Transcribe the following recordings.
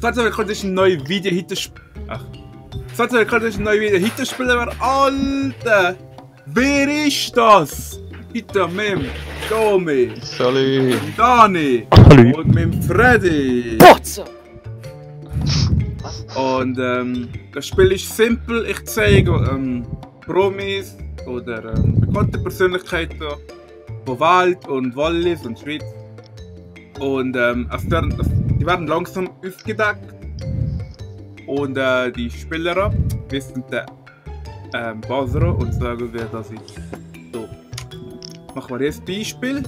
Sollte wir können ein neues Video heute spielen. Ach. Sollte wir können ein neues Video heute spielen, aber Alter! Wer ist das? Heute mit dem Domi. Salut. Dani. Hallo. Und mit dem Freddy. Potze! Und das Spiel ist simpel. Ich zeige Promis oder bekannte Persönlichkeiten von Welt und Wallis und Schweiz. Und die werden langsam aufgedeckt. Und die Spieler wissen den Buzzer und sagen, wer das ist. So. Machen wir jetzt Beispiel.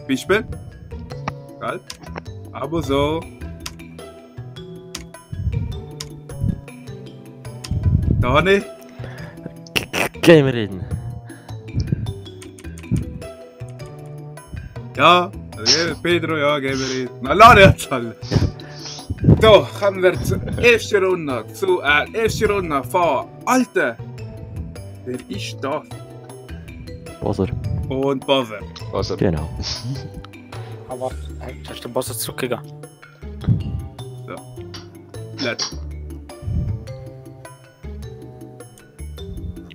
Beispiel. Geil. Aber so. Dani. Gamerin. Ja. Pedro, ja, gehen wir rein. Na, lade jetzt alle. So, kommen wir zur ersten Runde. Zur ersten Runde von Alter. Wer ist das? Buzzer. Und Buzzer. Also, Genau. Aber hast du den Buzzer zurückgegangen? So. Let's.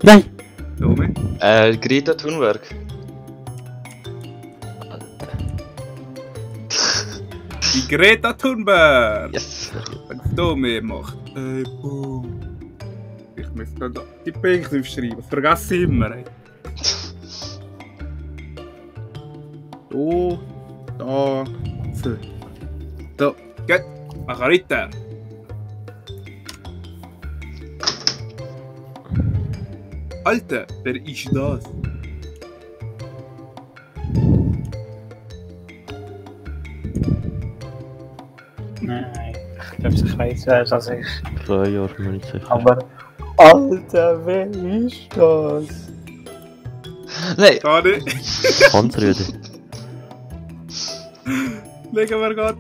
Nein! Domi. Greta Thunberg. Die Greta Thunberg. Yes. Wenn Domi macht. Boom. Ich muss gerade die Punkte aufschreiben. Das vergesse ich immer. Ey. So. Da. So. So. Gut. Mach weiter. Alter, wer ist das? Nein, ich glaube, ich weiß, wer das ist. 2 Jahre bin ich nicht sicher. Aber. Alter, wer ist das? Nein. Dani. Hansröde. Legen wir grad.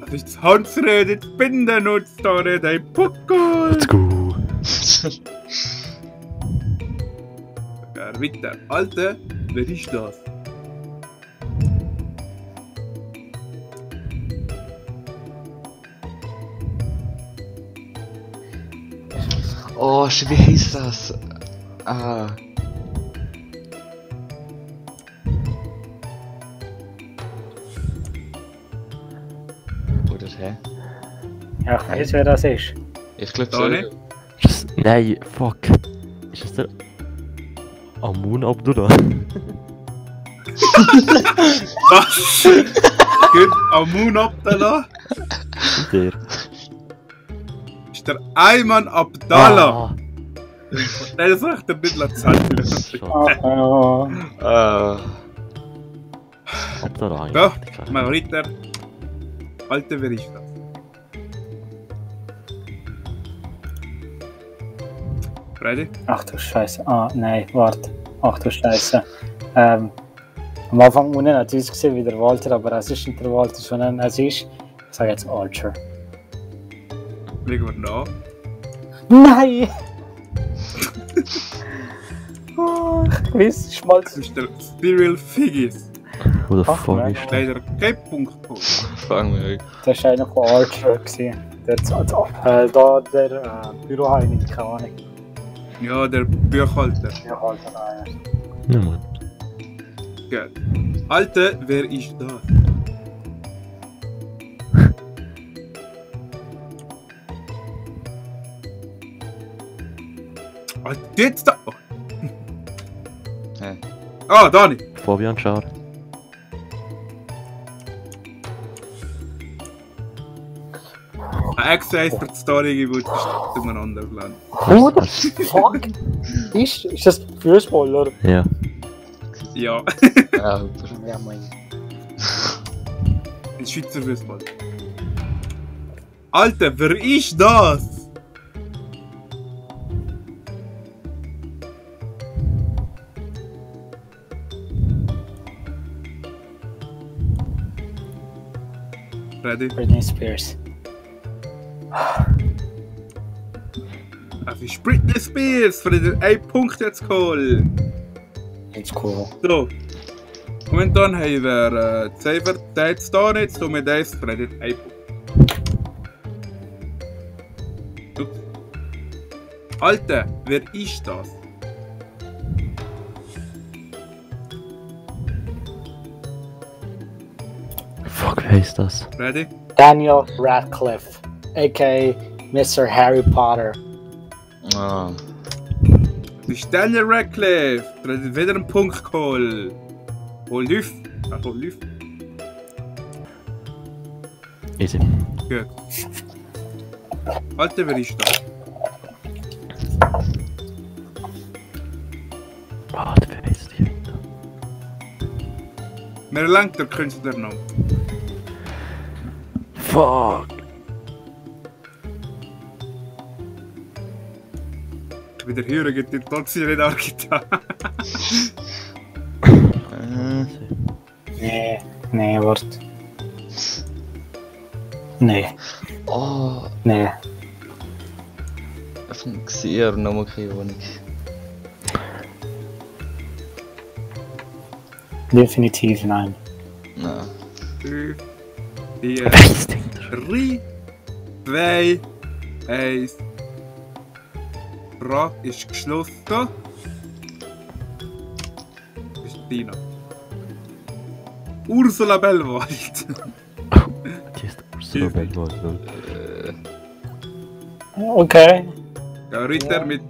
Das ist das Hansröde, das Bindernutz, Dani, dein Puckel. Let's go! Ja, weiter. Alter, wer ist das? Oh, wie heißt das? Ah. Oder hä? Ja, ich weiß, wer das ist. Ich glaube Dani? Ist das... Nein, fuck. Ist das der... Amun Abdullah? Was? Gut, Amun Abdallah. Der. Ist der Ayman Abdallah. Ah, Der sagt der nicht erzählen. schade. Ah. Abdullah. So, mal weiter. Alter, wer ist das? Freddy? Ach du Scheiße. Ah, nein, warte. Ach du Scheiße. Am Anfang unten hat es gesehen wie der Walter, aber es ist nicht der Walter, sondern es ist. Ich sage jetzt Archer. Legen wir nach. Nein! Oh, ich weiß, Schmalz. Das ist der Cyril Figgis. Wo der Ach, fuck nein. ist der? Leider kein Punkt geholt. Fangen wir an. Das war einer von Archer. Gewesen. Da der Büroheinig, keine Ahnung. Ja, der Buchhalter. Ja, halt nein. Ja, Mann. Gut. Alter, wer ist das? Alter, jetzt da! Oh. Hä? Ah, Dani! Fabian Schar. Ein extra für die Story gewollt, ist umeinander gelandet. What the fuck? Ist das Fußballer? Ja. Ja, Ah, super. Ja, mein. ein Schweizer Fußball. Alter, wer ist das? Ready? Britney Spears. Es ist Britney Spears für den 1 Punkt jetzt geholt. It's cool. So. Momentan haben wir Cyber Zeit da nicht, so mit uns Credit ein Punkt. Ups. Alter, wer ist das? Fuck, wer ist das? Ready? Daniel Radcliffe, a.k.a. Mr. Harry Potter. Ah. Das ist Daniel Radcliffe. Der hat wieder einen Punkt geholt. Hol Lüff. Hol Lüff. Easy. Gut. Alter, wer ist das? Warte, wer ist die? Mir langt der Künstler noch. Fuck! Wieder hören geht die trotzdem nicht angetan. Nee, warte. Nee, Oh, nee. even gesehen, aber nochmal keine Ahnung. Definitiv nein. Nein. 5, 4, Welches Ding? 3, 2, 1. Frage ist geschlossen. Christina. Ursula Bellwald. Die ist Ursula Bellwald. Okay. Ja, Ritter mit.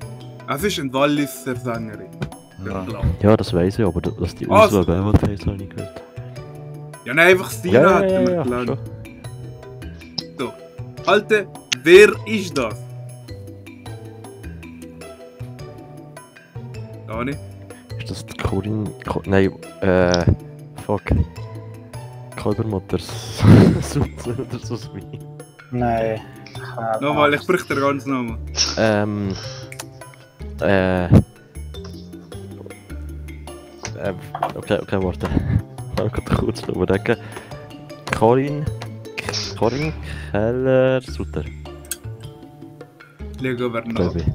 Es ist ein Walliser Sängerin. Ja. Ja, das weiß ich, aber dass die Was? Ursula Bellwald heißt, habe ich nicht gehört. Ja, nein, einfach Stina Ja, hat ja, mir ja, gelernt. schon. So. Alter, wer ist das? Dani? Ist das die Corinne... Nein, fuck. Kalbermutters. Sutzer oder so wie. Nein. Nochmal, ich brauche den ganzen Namen. Okay, warte. Ich kann kurz überlegen. Corinne Keller-Sutter, Legen wir nach. glaube ich.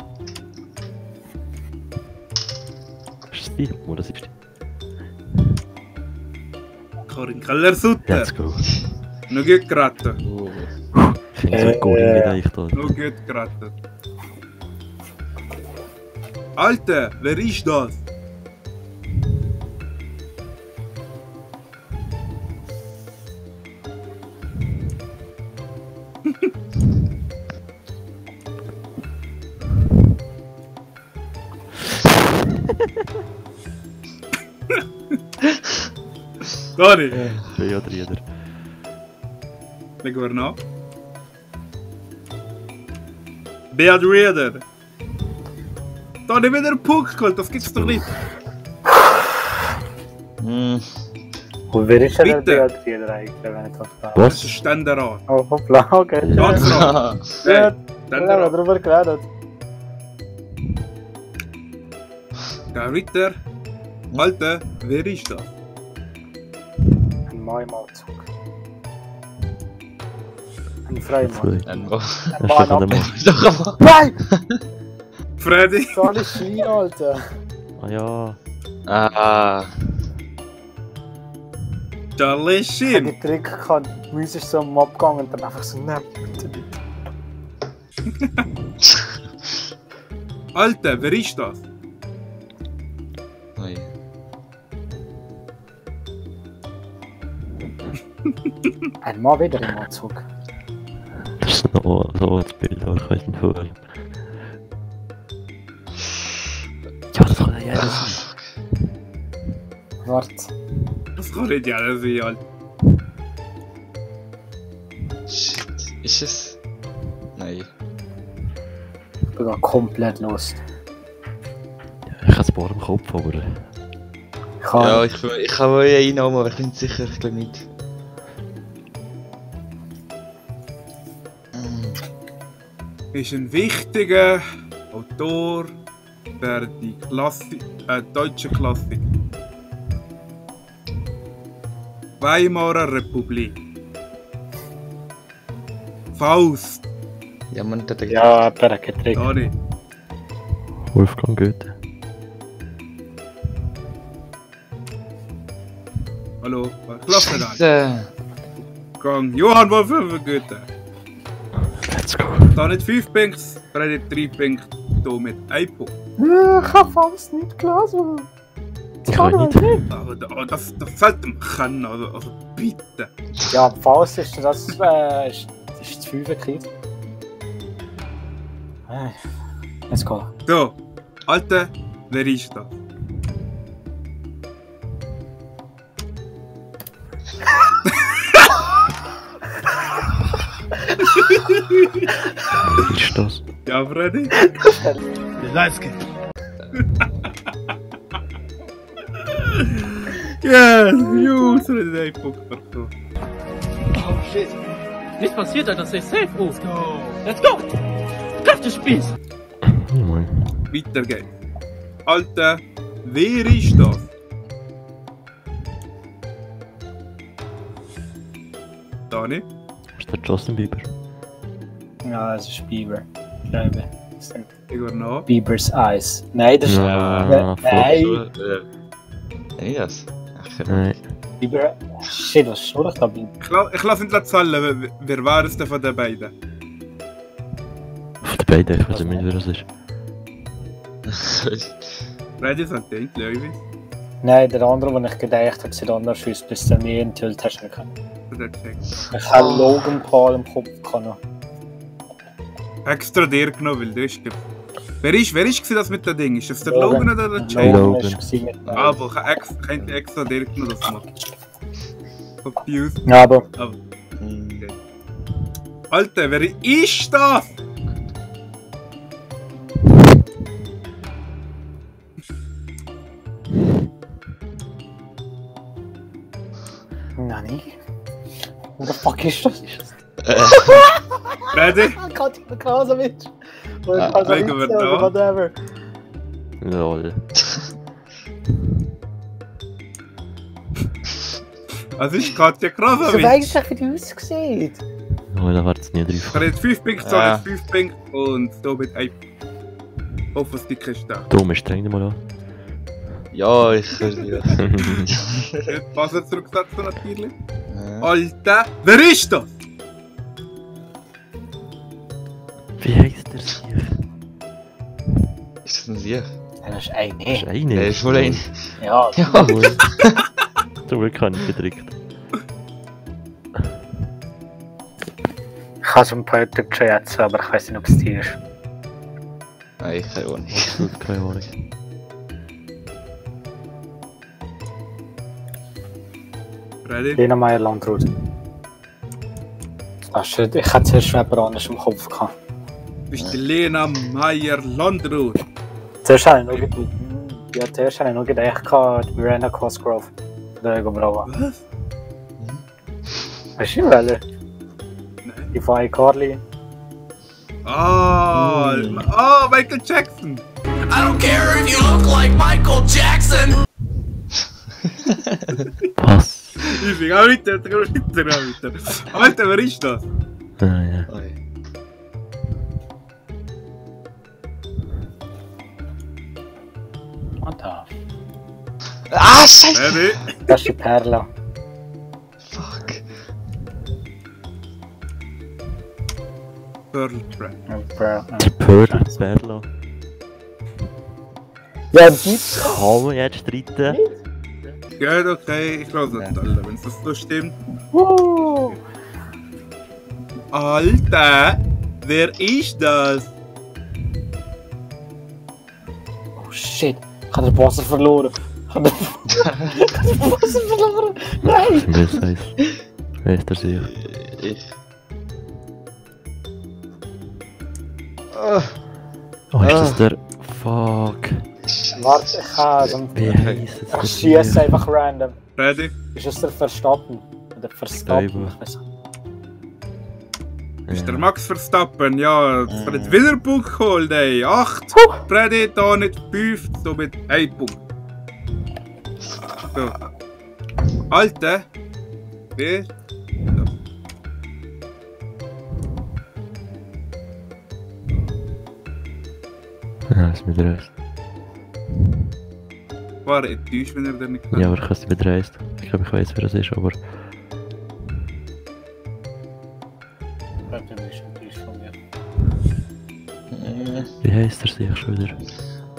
Ist es die? Oh, das ist die. Karin Keller-Sutter. Let's go. Noch gut geraten. Oh. Ich finde so Corinne nicht eigentlich da. Noch gut geraten. Alter, wer ist das? Dani, Beat Rieder. legen wir nach. Beat Rieder. Dani, wieder einen Punkt geholt, das gibt's doch nicht. Hm. Und wer ist denn der Bitte. Beatrice eigentlich, wenn ich das frage? Das ist Was? Ständerat. Oh, hoppla, okay. Ja. Landrat. Ja, Hey, wir haben Ständerat. darüber geredet. Der Ritter. Alter, wer ist das? Ein Mann im Anzug. Ein Freimann. Ein Ein Hast du von Mann dem... Doch einmal. Nein! Freddy. Charlie Sheen, Alter. Ah ja. Ah. Charlie Ich hab Sheen. den Trick gehabt, die Mäuse ist so am Abgang und dann einfach so, nein, bitte nicht. Alter, wer ist das? Ui. Ein Mann wieder im Anzug. Das ist noch so ein Bild, aber ich weiß nicht woher. Ja, das kann ja jeder sein. Warte. Das kann nicht jeder sein, Alter. Shit. Ist es? Nein. Ich bin da komplett los. Ich habe ein paar im Kopf, aber... Ich kann... Ja, ich habe euch einnehmen, aber ich bin sicher, ich glaube nicht. Ist ein wichtiger Autor der die deutsche Klassik. Weimarer Republik. Faust. Ja, man hat den Ja, jemand hat getrickt. Dani. Wolfgang Goethe. Hallo, ich lasse nicht ein. Gang. Johann, wo 5 Güte? Let's go. Da nicht 5 Punkte, Freddy 3 Punkte, hier mit 1 Punkt. Ich hab fast nicht gelesen. Ich kann nicht. Aber das sollte man können, also bitte. Ja, Faust ist das ist zu 5 gekriegt. Let's go. So, Alter, wer ist das? Was ist das? Ja, Freddy? Letzke. Yes, you, Freddy, 1 Punkt dazu. Oh shit. Nichts passiert, Alter, stay safe, Let's go! Let's go! Kräftespieß! Oh Mann. Weiter geht's. Alter, wer ist das? Dani? Ist der Justin Bieber? Ja, es ist Bieber. Ich glaube. Das sind Igor noch. Bieber's Eyes. Nein, das ist. Ja, Nein, Elias. Nein. Bieber. Shit, was schnurre ich da bin? Ich lasse nicht zählen, wer war es denn von den beiden? Auf den beiden, ich weiß nicht, wer das ist. Freddy sagt den, Leute. Nein, der andere, den ich gedacht habe, sieht anders aus, bis du mich enthüllt hast. Ich habe Logan Paul im Kopf gehabt. Extra dir genommen, weil der ist. Wer ist das mit dem Ding? Ist das der Logan oder der Jay? Logan. Aber ich habe extra dir genommen, das macht. Confused. Ja, aber. Okay. Alter, wer ist das? Nani? Wo the fuck ist das? Freddy? Katja Krasowitsch! legen wir da. Whatever. Lol. Was ist Katja Du Krasowitsch? weißt nicht, wie die aussieht. Oh, da wartet es nie drauf. Er hat 5 Punkte, so hat 5 Punkte und so mit 1. Hoffe, es ist da. Dom ist streng mal an. Ja, ich höre wieder. Wasser zurücksetzen natürlich. Alter, wer ist das? Wie heisst der Sieg? Ist das ein Sieg? Das ist eine. Das ist eine. Der ist wohl ein. Ja, Ja. Zum Glück habe ich gedrückt. ich habe schon ein paar Typen jetzt, aber ich weiß nicht, ob es die ist. Nein, keine Ahnung. Absolut keine Ahnung. Freddy? Lena Meyer Landrut. Ach shit, ich hatte zuerst jemand anderes im Kopf gehabt. Bist du Lena Meyer Landrut? Zuerst habe ich noch gedacht, die Miranda Cosgrove. Der Ego Brauer. Was? Weißt du, welche? Nein. Die von iCarly. Ah, Michael Jackson! I don't care if you look like Michael Jackson! Was? Easy, geh weiter. Alter, wer ist das? Ah, ja. What the? Ah, Scheiße! Freddy? Das ist die Perla. Fuck. Pearl Trap. Die Pearl Perla. Ja, die. Kann man jetzt streiten? Geht okay, ich lasse es alle, wenn es das so stimmt. Alter, wer ist das? Oh shit, ich habe den Boss verloren. Ich habe den Boss verloren. Nein! Wer ist das? Wer ist der Sieg? Ich. Oh, ist das der... Fuck. Warte, ich habe so Wie heisst es? Ich schieße einfach random. Freddy? Ist es der Verstappen? Oder Verstappen? Ich weiß nicht. Ist der Max Verstappen, ja, das hat wieder Punkt geholt, ey. 8, Freddy, da nicht 5, somit 1 Punkt. So. Alter, wer? Ja, ist mit Rest. War enttäuscht, wenn er da nicht Ja, aber ich kann es mit Rest. Ich glaube, ich weiß, wer das ist, aber... Du bist enttäuscht von mir. Wie heisst der sich schon wieder?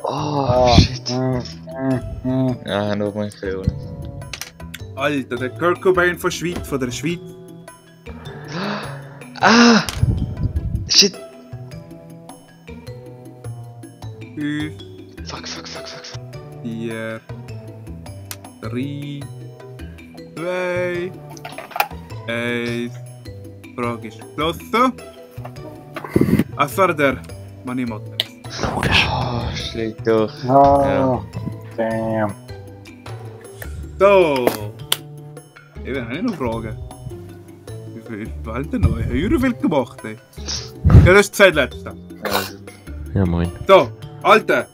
Oh, shit. Ja, nur mein Film. Alter, der Kurt Cobain von der Schweiz. Ah! Shit! 5, Fuck. 4, 3, 2, 1. Frage ist geschlossen. Was war der Manimoto? Logisch. Oh, schlägt durch. Oh, Ja. damn. So. Ich will auch noch fragen. Wie viel hat der neu? Wie viel gemacht, ey? Ja, das ist das letzte. Also, Ja, moin. So, Alter.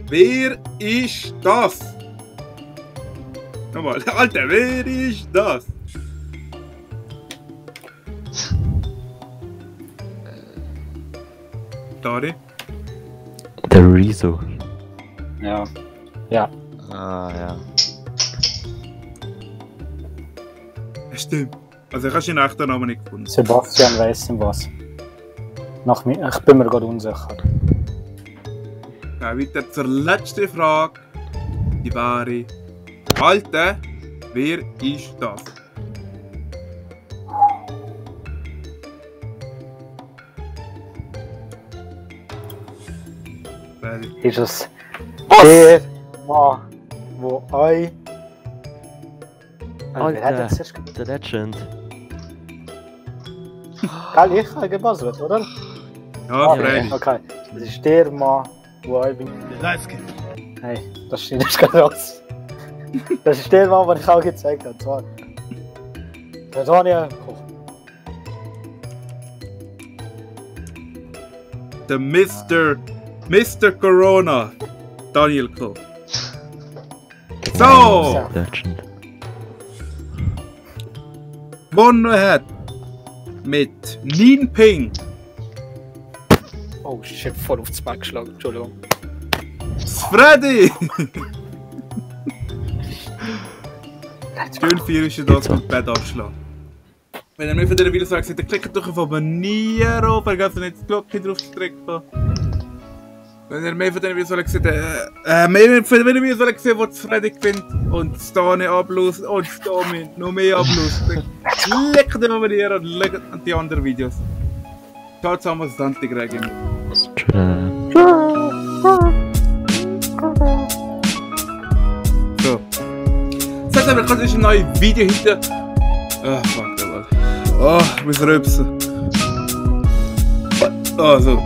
Wer ist das? Nochmal. Alter, wer ist das? Dari? Der Rezo. Ja. Ja. ah, ja. Ja, stimmt. Also ich habe seinen echten Namen nicht gefunden. Sebastian weiss nicht was. Ich bin mir gerade unsicher. Ja, weiter zur letzten Frage. Die wäre... Alter, wer ist das? Wer ist- Ist es der Mann, wo euch... Wer hat Alter, jetzt erst gesagt? der Legend. Gell, ich habe gebuzzert, oder? Ja, freilich. Okay. Das ist der Mann, wo euch... Hey, das stimmt, das ist gerade raus. Das ist der Mann, den ich auch gezeigt habe. Zwar der Daniel Koch. Der Mr. Corona. Daniel Koch. So, Legend. gewonnen hat mit 9 Ping Oh shit, voll aufs Bein geschlagen, Entschuldigung. das Freddy. Schön viel ist das mit Bett abschlagen. Wenn ihr mehr von diesen Videos sagt, klickt doch auf Abonnieren, vergesst nicht die Glocke drauf zu drücken. Wenn ihr mehr von diesen Videos seht, wenn ihr Videos seht, wo das Freddy gewinnt und das Dani ablöst und das Domi noch mehr ablöst, dann klickt den Abonnieren und schaut an die anderen Videos. Ciao zusammen, Santi Greg. Tschüss. So. Seid ihr willkommen, ist ein neues Video heute. Ah, fuck, der war. Oh, ich muss rübsen. Oh, so.